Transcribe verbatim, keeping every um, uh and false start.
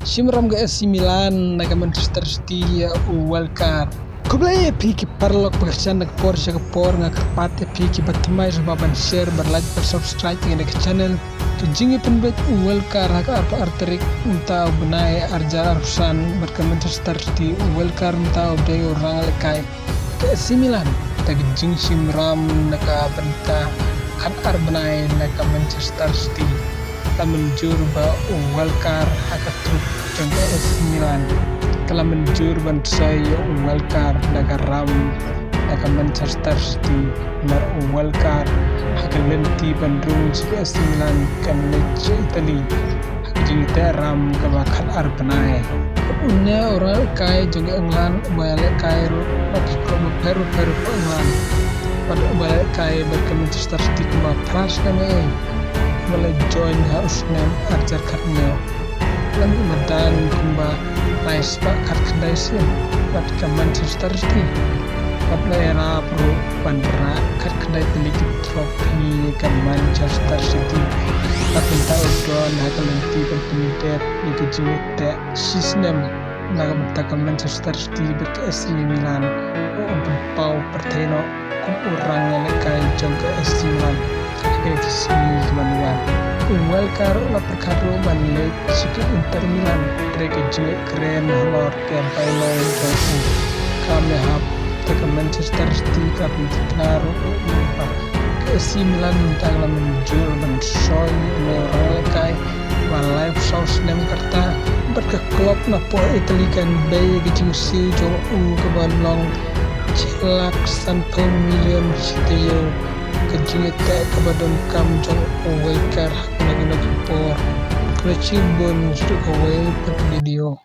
Shim ram ka A C Milan na ka Manchester City ïa u Walker. Khublei ïa phi ki paralok ba kyrchan na ka por sha ka por, nga kyrpad ïa phi kiba thymmai shuwa ban share, ban like, ban subscribe ïa kane ka channel. Ka jingïapynbeit u Walker ha ka arphew ar tarik mynta u bnai arhajar arphew san bad ka Manchester City, u Walker mynta u dei u ranglehkai ka A C Milan. Da ka jingshim ram na ka bynta khatar bnai na ka Manchester City, la mynjur ba u Walker ha ka trup jong ka A C Milan. Ka la mynjur ban soi ïa u Walker da ka ram na ka Manchester City, namar u Walker ha ka lynti ban rung sha ka A C Milan kan leit sha Italy ha ka jingïateh ram kaba khatar bnai. Une u ranglehkai jong ka England uba ïalehkai ruh bad ki klub bapher bapher ha England, bad uba ïalehkai bad ka Manchester City kumba phra snem ei, uba la join ha u snem arhajar khathynñiew. La mih madan kumba lai spah khatkhyndai sien bad ka Manchester City, bad la ïarap ruh ban rah khatkhyndai tylli ki trophy ïa ka Manchester City. Bad mynta u don ha ka lynti ban pyndep ïa ka jingïateh shisnem na ka bynta ka Manchester City bad ka A C Milan. U pynpaw pyrthei noh kum u ranglehkai jong ka A C Milan ha kine ki sngi kiban wan. U Walker u la pyrkhat ruh ban leit sha ka Inter Milan, hynrei ka jingkren halor ka bainong jong u kam ïahap. Te ka Manchester City ka pynthikna ruh ïa u ba ka A C Milan mynta ka la mynjur ban soi ïa une u ranglehkai ba laiphew saw snem ka rta, bad ka club na poh Italy kan bei ïa ka jingsiew jong u kaba long shi lak sanphew million shi taïew. Ka jingïateh kaba donkam jong u Walker ha kine ki por. Khublei shibun sha kawei pat ka video.